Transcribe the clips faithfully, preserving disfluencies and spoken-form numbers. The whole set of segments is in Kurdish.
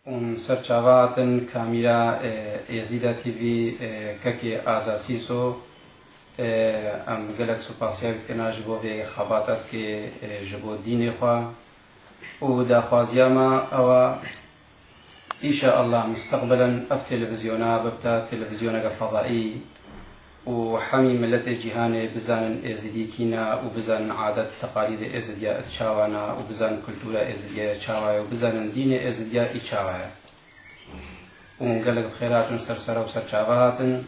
Hûn ser çava hatin kamîra, e, Êzîda T V, e, kekê Azad Sîso. E, em gelek supasiya wî dikina ji bo vê xebata dikê, e, ji bo dînê xwe. Û daxwaziya me ew e, înşeallah musteqbelen ev televîzyona bibte televîzyoneke fezaî û hemî miletê cîhanê bizanin Êzidî kî ne û bizanin adet û teqalîdê Êzidiya di çawa ne û bizanin kultura Êzidiya çawa ye û bizanin dînê Êzidiya î çawa ye. Û gelek bi xêr hatin ser sera û ser çava hatin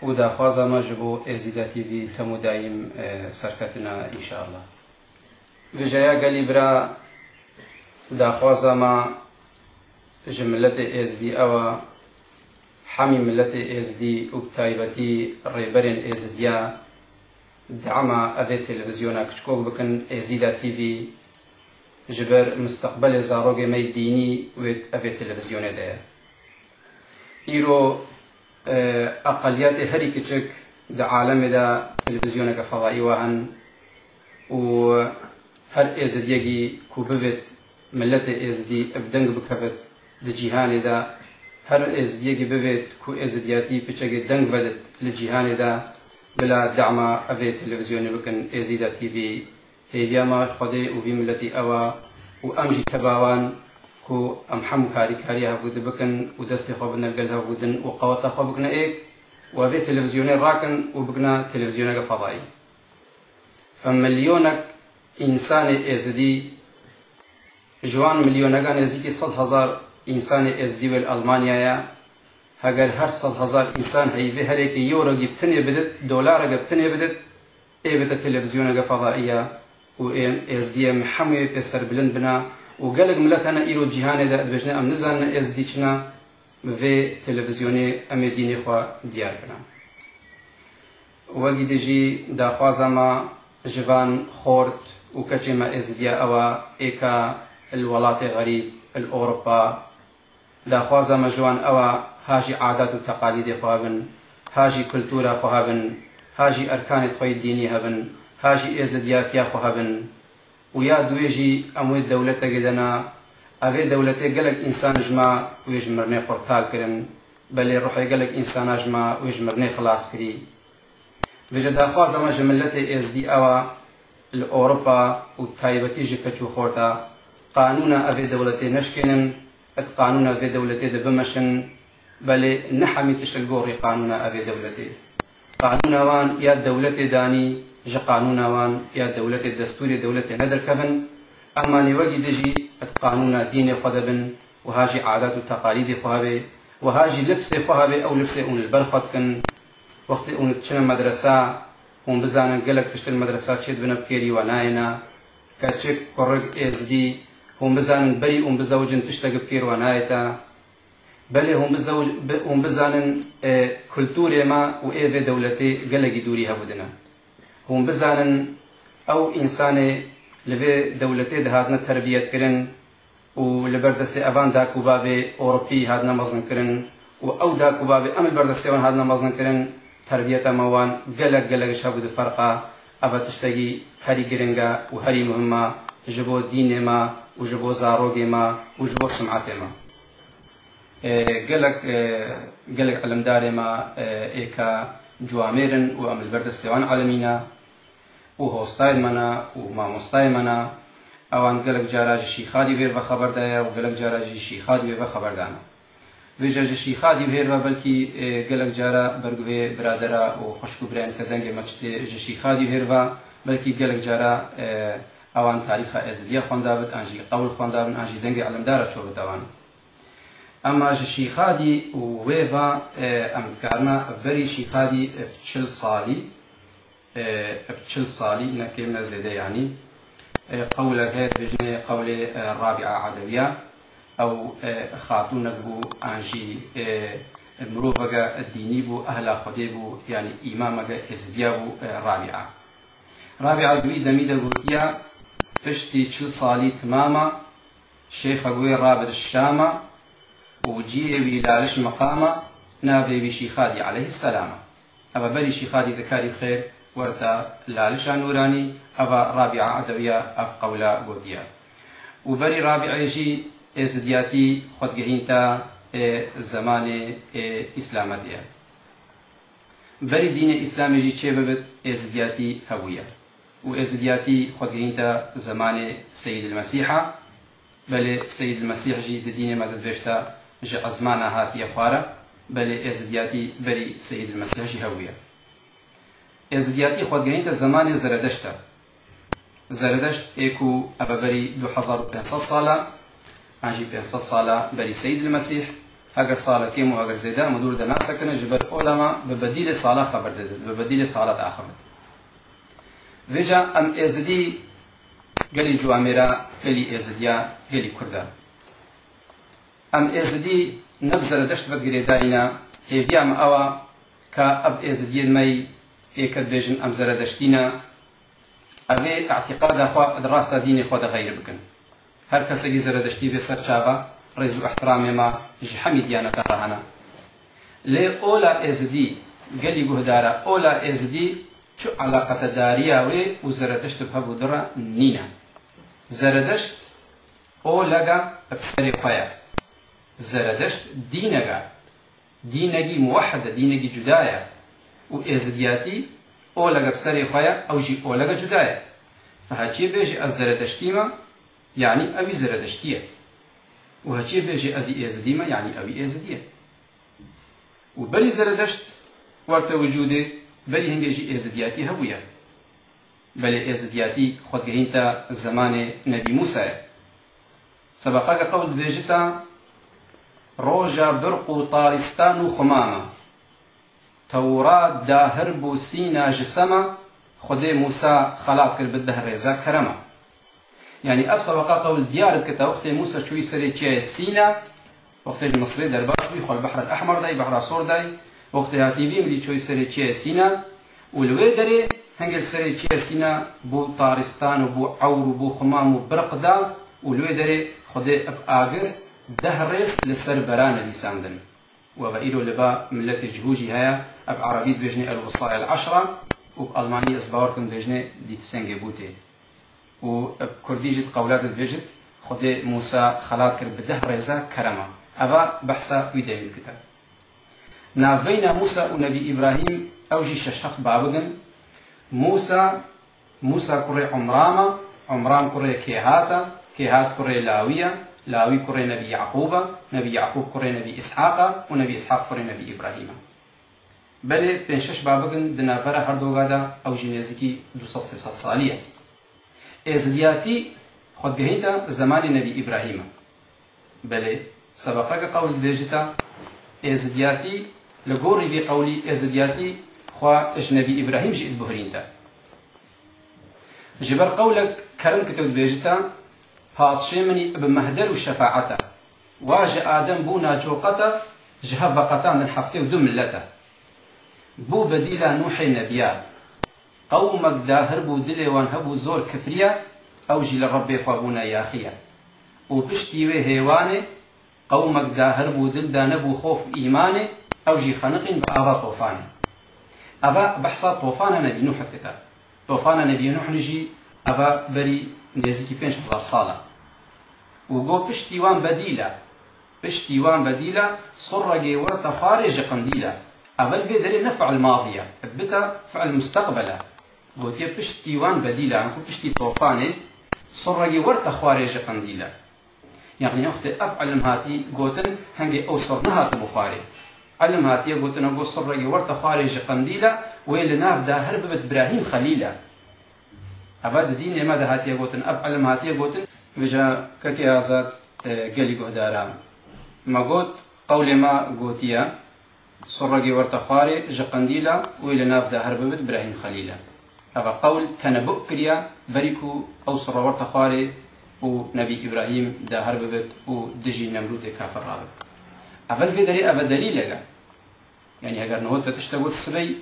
û daxwaza me ji bo Êzîda T V tem û dayîm, e, serketina înşeallah. Vêjeya gelî bira, daxwaza me ji miletê Êzidî ew e, hemî miletê Êzidî û bi taybetî rêberên Êzidiya dema evê televîzyona kiçikok bikin, Êzîda T V, ji ber misteqbelê zarokê me yê dînî wê evê televîzyonê de ye. Îro, e, eqeliyetê herî kiçik di alemê de televîzyoneke fezaî wa hene û her êzidiyekî ku bivêt miletê êzidî bi deng bikevit di cîhanê de, her êzidiyekî bivêt ku êzidiyatî piçekê deng vedit li cîhanê de, bila dema evê televîzyonê bikin, Êzîda T V. Hêviya me Xwedê û vî miletî ew e û em jî teva wan ku em hemû karîkariya hevû di bikin û destê xwe bidine gel hevû din û qeweta xwe bikine êk û evê televîzyonê rakin û bikine televîzyoneke fezaî. Fe milyonek însanê Êzidî, ji wan milyoneka nêzîkî sed hezar însanê Êzidî wê li Elmanyaya, heger her sed hezar însan heyvê herêkê euroyekî bi tinê bidit, dolareke bi tinê bidit, ê bête televîzyoneke fezaî ye û êm êzdiyê em hemûyê pê serbilind bina û gelek milet hene îro cîhanê de dibêjne em nizanine êzdî çi ne, bi vê televîzyonê em ê dînê xwe diyar bina. Wekî din jî daxwaza me ji van xort û keçê me êzidiya ew e ê ka li welatê xerîb, li Ewropa, daxwaza me ji wan ew e, ha jî adat û teqalîdê xwe hebin, ha jî kultura xwe hebin, ha jî erkanê xwe yê dînî hebin, ha jî êzidiyatiya xwe hebin. Û ya duwê jî em wê dewletekê de ne, evê dewletê gelek însan ji me wê ji mirinê qurtal kirin, belê ruhê gelek însana ji me wê ji mirinê xilas kirî. Vêca daxwaza me ji miletê êzdî ew e, li Ewropa û taybetî ji keç û xorta qanûna evê dewletê neşkênin, di qanûna vê dewletê de bimeşin, belê ne hemî tişt li gorî qanûna evê dewletê. Qanûna wan ya dewletê danî, ji qanûna wan ya dewletê destûrê dewletê nederkevin, em manî wekî din jî di qanûna dînê xwe de bin û ha jî adat û teqalîdê xwe hebe, û ha jî libsê xwe hebe, ew libsê hûn li ber xwe dikin. Wextê hûn diçine medresa, hûn bizanin gelek tişt li medresa çêdibine bi kêrî we nayêne. Keçik, kurik, êzdî, hûn bizanin berî hûn bizewicin tiştek bi kêr we nayête. Belê hûn bizew-, bi-, hûn bizanin, e, kulturê me û ê vê dewletê gelekî dûrî hebûdine. Hûn bizanin ew însanê li vê dewletê dihatine terbiyet kirin, û li ber destê evan dak û bavê Ewropî hatine mezinkirin û ew dak û bavê em li ber destê wan hatine mezinkirin, terbiyeta me wan gelek gelek ji hev diferqa. Ev tiştekî herî giring e û herî muhim e ji bo dînê me û ji bo zarokê me û ji bo sim'etê me. E, gelek, e, gelek ilimdarê me, e, êka ciwamêr in û em li ber destê wan elimîne. û hostayên me ne û mamostayên me ne, ewan gelek cara ji Şîxadî û hêr ve xeber daye û gelek cara jî Şîxadî û hêr ve xeber dane. Vêca ji Şîxadî û hêr ve belkî, e, gelek cara berguvê biradera û xwişk û birayên ke dengê me çitê ji Şîxadî û hêr ve, belkî gelek cara, e, ewan tarîxa Êzidiya xwendabit, an jî qewl xwendabin, an jî dengê elimdara çobit ewan. Ema ji Şîxadî û wê ve, e, em dikarina berî Şîxadî, e, çil salî, e, bi çil salî, ne kêm ne zêde yanî. E, qewlek heye dibêjin qewlê, e, Rabîa Edewiya. Ew, e, xatûnek bû, an jî, e, miroveke dînî bû, ehla Xwedê bû, yanî îmameke êzidiya bû, e, Rabîa. Rabîa di wî demî de gotiya, piştî çil salî timama, Şêxek wê rabit Şama û cihê wî Laliş miqama, navê wî Şîxadî aleyhisselama. Eva berî Şîxadî dikarî bi xêr werta Lalişa Nûranî, eva Rabîa Edewiya ev qewla gotiya. Û berî Rabîayê jî Êzidiyatî xwe digihînte ê zemanê ê Îslametê ye. Berî dînê Îslamê jî çêbibit, êzidiyatî hebûye. Û êzidiyatî xwe digihînte zemanê Seyîd el Mesîha. Belê Seyîd el Mesîh jî di dînê me de dibêjte ji ezmana hatiye xware. Belê êzidiyatî berî Seyîd el Mesîh jî hebûye. Êzidiyatî xwe digihînte zemanê Zeredeşt e. Zeredeşt ê ku ev e berî du hezar û pênc sed sal e, an jî pênc sed sal e berî Seyîd el Mesîh, heger sala kêm û heger zêde em dûr de nasekine, ji ber ola me bi bedîlê sala xeber didin, bi bedîlê sala diaxivin. Vêca em êzidî gelî ciwamêra, gelî êzidiya, gelî kurda. Em êzidî ne bi Zeredeşt ve girêdayî ne, hêviya me ew e ka ev êzidiyên me yî ê ke dibêjin em Zeredeştî ne, ev ê îtîqada xwe di rasta dînê xwe de xeyr bikin. Her kesekî Zeredeştî vê ser çava rêz û ihtiramê me ji hemî diyaneta re hene. Lê ola êzidî, gelî guhdara, ola êzidî çi eleqedariya wê û Zeredeşt bi hev û di re nîne. Zeredeşt olega bi serê xwe ye. Zeredeşt dînega, dînegî muwehhed e, dînegî cuda ye. Û êzidiyatî olega bi serê xwe ye, ew jî olega cuda ye. Fe heçiyê bêjî ez Zeredeştî me, yanî ew î Zeredeştî ye. Û heçiyê bêjî ez î êzidî me, yanî ew î êzidî ye. Û berî Zeredeşt werte wicûdê, berî hingê jî êzidiyatî hebûye. Belê êzidiyatî xwe digihînte zemanê Nebî Mûsa ye. Sebeqeke qewl dibêjite, roja birq û taristan û xumam e. Tewrat dahir bû Sîna ji sema, Xwedê Mûsa xelat kir bi deh rêza kerema. Yanî ev sebeqa qewl diyar dikite, wextê Mûsa çûyî serê çiyayê Sîna, wextê ji Misirê derbas bî, xwe li Behrel Ehmer dayî, Behra Sor dayî, wextê hatî vî milî çûyî serê çiyayê Sîna û li wê derê hingê li serê çiyayê Sîna bû taristan û bû ewr û bû xumam û birq da û li wê derê Xwedê bi agir deh rêz li ser bera nivîsandin. Û eva îro li ba miletê cihû jî heye, ev erebî dibêjinê El-Wusaya El-Eşra û bi almanî ez bawer kim dibêjinê Die Zehn Gebote. Û bi kurdî jî di qewla de dibêjit, Xwedê Mûsa xelat kir bi deh rêza kerema. Eva behsa wî demî dikite. Navbeyna Mûsa û Nebî Îbrahîm ew jî şeş heft babig in. Mûsa Mûsa kurê Umran e, Umran kurê Kêhat e, Kêhat kurê Lawî ye, Lawî kurê Nebî Yaqûb e, Nebî Yaqûb kurê Nebî Îshaq e û Nebî Îshaq kurê Nebî Îbrahîm e. Belê pênc şeş babig in di navbera her doga de, ew jî nêzîkî du sed sê sed salî ye. Êzidiyatî xwe digihînte zemanê Nebî Îbrahîm e. Belê, sebeqeke qewl dibêjite, êzidiyatî, li gorî vî qewlî êzidiyatî xwe ji Nebî Îbrahîm jî dibihurînte. Ji ber qewlek kerim kito dibêjite, padşê min î bi mehder û şefaet e. Wa ji Adem bû nacoqet e, ji hev veqetandin heftê û du millet e. Bû bedîla Nûhê Nebiya. Qewmek dahir bû dilê wan hebû zor kifriya, ew jî li Rebbê xwe bûne yaxiya. Û piştî wê hêwanê, qewmek dahir bû dil de nebû xof û îmanê, ew jî xeniqîn bi ava tofanê. Eva behsa tofana Nebî Nûh dikite. Tofana Nebî Nûh jî eva berî nêzîkî pênc hezar sal e. Û got piştî wan bedîl e. Piştî wan bedîl e, surregê werte xwarê ji qindîl e. Evel vê derê ne fiil madî ye, bite fiil musteqbel e. Gotiye piştî wan bedîl e, ku piştî tofanê surregê werte xwarê ji qindîl e. Yanî wextê ev ilim hatî gotin, hingê ew sur nehatibû xwarê. Ilim hatiye gotin, ew got surregê werte xwarê ji qindîl e, wê li nav de her bibit Birahîm Xelîl e. Eva di dînê me de hatiye gotin, ev ilim hatiye gotin. Vêca kekê Azad, e, gelî guhdara. Me got, qewlê me gotiye, surregê werte xwarê ji qindîl e, wê li nav de her bibit Birahîm Xelîl e. Eva qewl tenebû kiriye, berî ku ew surre werte xwarê û Nebî Îbrahîm de her bibit û dijî Nemrûdê kafir rabit. Evel vê derê eve delîlek e. Yanî heger niha te tiştek got sibey,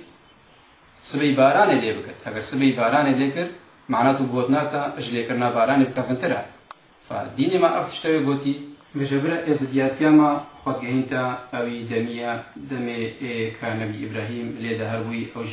sibey baranê lê biket. Heger sibey baranê lê kir, mana tu gotina te ji lêkirina baranê bi kevintir e. Fa dînê me ev tişte wê gotî. Vêca bira êzidiyatiya me xwe digehînte ewî demî ye, demê ê ke Nebî Îbrahîm lê de her bûyî, ew jî